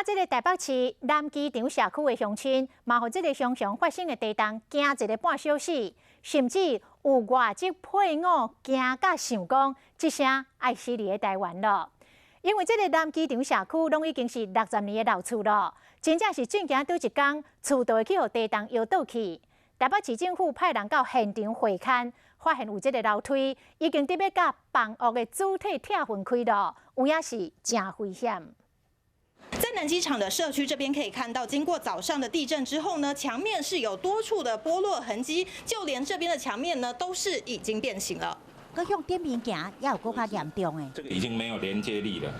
啊，這个台北市南機場社區的鄉親，嘛予這个常常發生的地動驚一个半小時，甚至有外籍配偶驚甲想講，這聲愛死佇咧台灣咯。因為這个南機場社區攏已經是60年的老厝咯，真正是進前佗一工，厝就會去予地動搖倒去。台北市政府派人到現場會勘，發現有這个樓梯已經佇欲佮房屋的主體拆分開咯，有影是誠危險。在南機場的社區這邊可以看到，經過早上的地震之後呢，牆面是有多處的剝落痕跡，就連這邊的牆面呢，都是已經變形了。閣向頂面行，也有閣較嚴重的。這個已經沒有連接力了，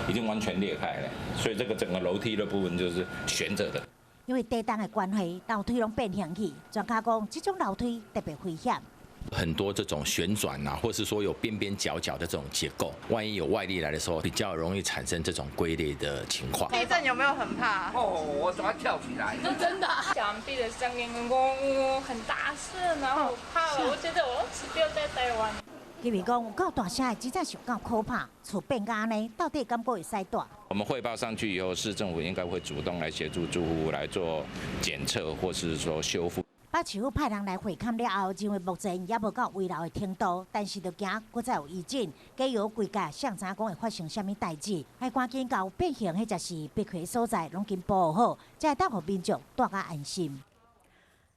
已經完全裂開了，所以這個整個樓梯的部分就是懸著的。因為地動的關係，樓梯攏變形去。專家講，這種樓梯特別危險。很多這種旋轉啊，或是說有邊邊角角的這種結構，萬一有外力來的時候，比較容易產生這種龜裂的情況。地震有沒有很怕？哦，我早跳起來。真的。牆壁的聲音，嗡很大聲，然後我怕了，我覺得我死掉在台灣。居民講有夠大聲的，真正是夠可怕。厝變甲按呢，到底敢閣會使蹛？我們匯報上去以後，市政府應該會主動來協助住戶來做檢測，或是說修復。北市府派人來會勘了後，認為目前猶無到危樓的程度，但是著驚閣再有餘震，假如規界誰知影講會發生啥物代誌，愛趕緊共變形彼者是必開所在，攏緊保護好，才會當予民眾蹛較安心。